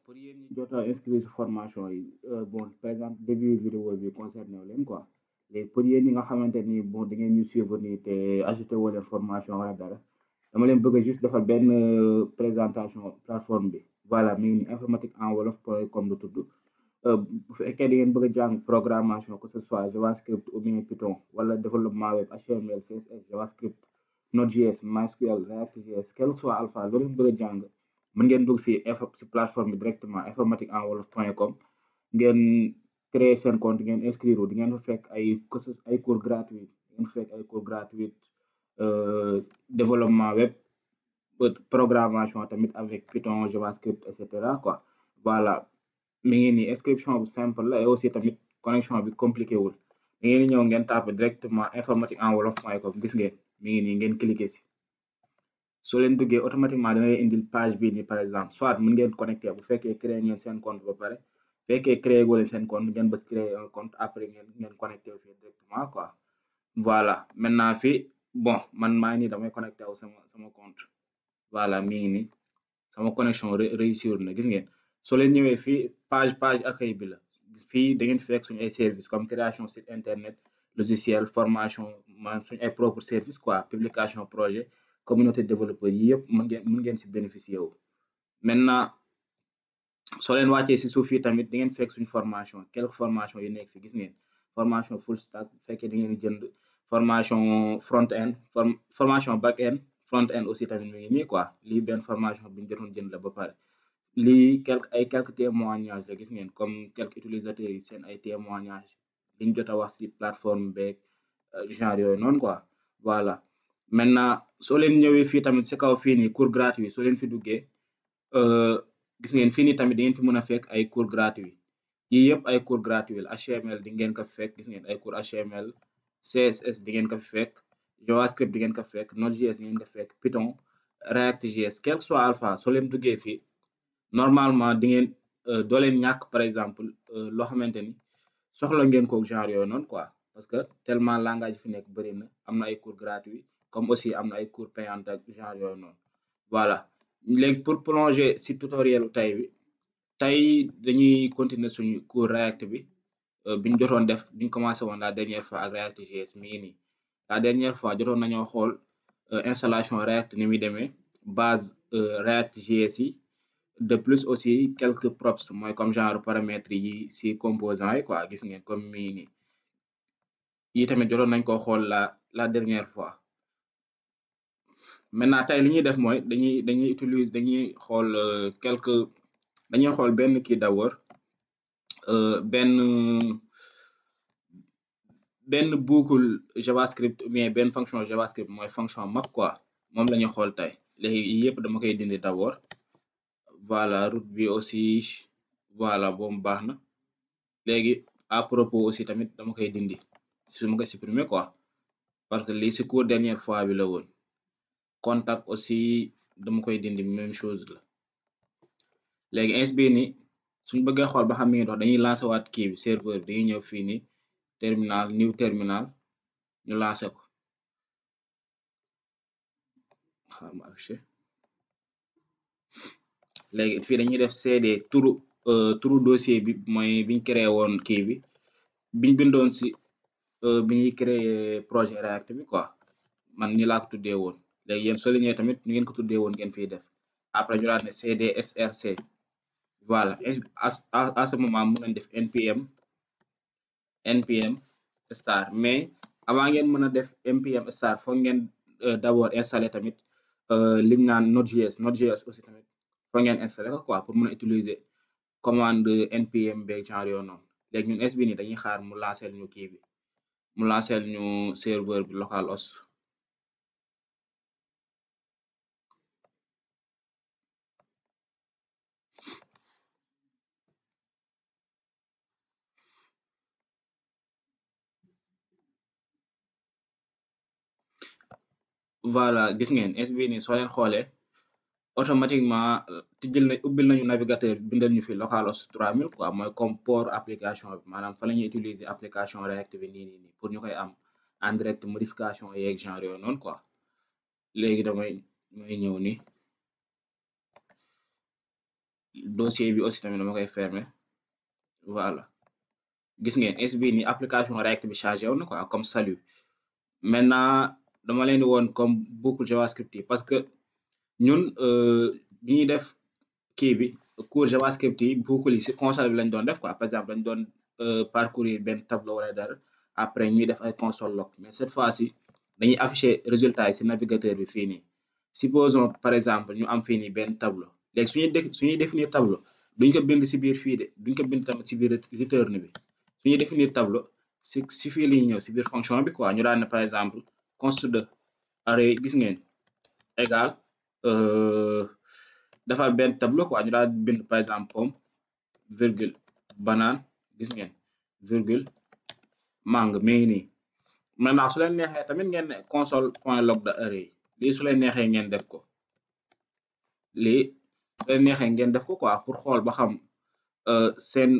pour yéen ñi jot a inscrire si formation yi bon par exemple début vidéo bi concerné wu leen quoi léegi pour yéen ñi nga xamante ni bon da ngeen ñu suivre nii te ajouté woo leen formation wala dara dama leen bëgg a juste defal benn présentation plateforme bi voilà mi ngi ni informatique en wolof point com lu tudd bu fekkee da ngeen bëgg a jàng programmation que ce soit JavaScript ou bien Python wala développement web HTML CSS JavaScript Node.js MySQL React.js quel que soit alpha loolu ngeen bëgg a jàng mën ngeen dugg si plateforme bi directement informatique en wolof point com ngeen créer seen compte ngeen inscrire di ngeen fa fekk ay cours gratuit ngeen fekk ay cours gratuit développement web programmation tamit avec Python JavaScript et cetera quoi voilà mi ngi nii inscription bu simple la et aussi tamit connexion bi compliqué wul da ngeen ñëw ngeen tapé directement informatique en wolof point com gis ngeen mi ngi nii ngeen cliquer si soo leen duggee automatiquement dana leen indil page bii nii par exemple soit mën ngeen connecté bu fekkee créé ngeen seen compte ba pare fekkee créé goo leen seen compte ngeen bës créer un compte après ngeen connecté fii directement quoi voilà maintenant fii bon man maa ngi nii damay connecté wu sama compte voilà mi ngi nii sama connexion réussir na gis ngeen soo leen ñëwee fii page accueil bi la fii da ngeen fekk suñu ay service comme création site internet logiciel formation maanaam suñu ay propre service quoi publication projet communauté développeur yi yëpp mën ngeen si bénéficier wu maintenant soo leen wàccee si suuf yi tamit da ngeen fekk suñu formation quelques formations yu nekk fi gis ngeen formation full stack bu fekkee da ngeen jënd formation front end formation back end front end aussi tamit mi ngi nii quoi lii benn formation bi ñu jotoon jënd la ba pare lii quelques témoignages la gis ngeen comme quelques utilisateurs yi seen ay témoignages li ñu jot a wax si plateforme beeg genre yooyu noonu quoi voilà maintenant soo leen ñëwee fii tamit si kaw fii nii cours gratuit soo leen fi duggee gis ngeen fii nii tamit da ngeen fi mën a fekk ay cours gratuit yii yëpp ay cours gratuit la HTML di ngeen ko fekk gis ngeen ay cours HTML CSS di ngeen ko fekk JavaScript di ngeen ko fekk Node.js di ngeen ko fekk Python React.js quel que soit alpha soo leen duggee fii normalement di ngeen doo leen ñàkk par exemple loo xamante ni soxla ngeen ko genre yooyu noonu quoi parce que tellement langage fi nekk bëri na am na ay cours gratuit comme aussi am na ay cours payant ak genre yooyu noonu voilà léegi pour plonger si tutoriel tay bi tey dañuy continuer suñu cours React bi biñ jotoon def biñ commencé woon la dernière fois ak React.js mi ngi nii la dernière fois jotoon nañoo xool installation React ni muy demee base React.js yi de plus aussi quelques props mooy comme genre paramètres yi si composants yi quoi gis ngeen comme mi ngi nii yi tamit jotoon nañ ko xool la dernière fois maintenant tey li ñuy def mooy dañuy xool dañuy xool benn kii d'abord benn boucle JavaScript ou bien benn fonction JavaScript mooy fonction map quoi moom la ñuy xool tey léegi yëpp dama koy dindi d'abord voilà route bi aussi voilà boobu baax na léegi à propos aussi tamit dama koy dindi dama koy supprimer quoi parce que lii si cours dernière fois bi la woon contact aussi dama koy dindi même chose la léegi ins bii ni suñ bëggee xool ba xam mi ngi dox dañuy lancer waat kii bi serveur bi dañuy ñëw fii ni terminal new terminal ñu lancer ko xama affiché léegi fii dañuy def cd turu dossier bi mooy biñ créé woon kii bi biñ bindoon si bi ñuy créé projet React bi quoi man ñi laa ko tuddee woon léegi yéen soo leen ñëwee tamit ñu ngeen ko tuddee woon ngeen fiy def après ñu daal ne cd src voilà à ce moment mën nañ def npm star mais avant ngeen mën a def npm star foog ngeen d'abord installer tamit liñ naan Node.js aussi tamit foog ngeen installer ko quoi pour mën a utiliser commande npm beeg genre yoo noonu léegi ñun SB ni dañuy xaar mu lancer ñu kii bi mu lancer ñu serveur bi localhost voilà gis ngeen SB ni soo leen xoolee automatiquement ubbil nañu navigateur bindal ñu fi localhost 3000 quoi mooy comme port application bi maanaam fa la ñuy utiliser application React bi nii pour ñu koy am en direct modification yeeg genre yooyu noonu quoi léegi damay ñëw ni dossier bi aussi tamit dama koy fermer voilà gis ngeen is bi ni application React bi chargé wu na quoi comme salut maintenant dama leen di woon comme boucle JavaScript yi parce que ñun bi ñuy def kii bi cours JavaScript yi boucle yi si console bi lañ doon def quoi par exemple dañ doon parcourir benn tableau wala dara après ñuy def ay console log mais cette fois-ci dañuy afficher résultat yi si navigateur bi fii nii supposons par exemple ñu am fii nii benn tableau léegi suñuy définir tableau duñ ko bind si biir fii de duñ ko bind tamit si biir return bi suñuy définir tableau si fii la ñuy ñëw si biir fonction bi quoi ñu daan ne par exemple const de array gis ngeen égal defal benn tableau quoi ñu daal bind par exemple pomme virgule banane gis ngeen virgule mangue mi ngi nii maintenant su leen neexee tamit ngeen ne console point log de array lii su leen neexee ngeen def ko lii su leen neexee ngeen def ko quoi pour xool ba xam seen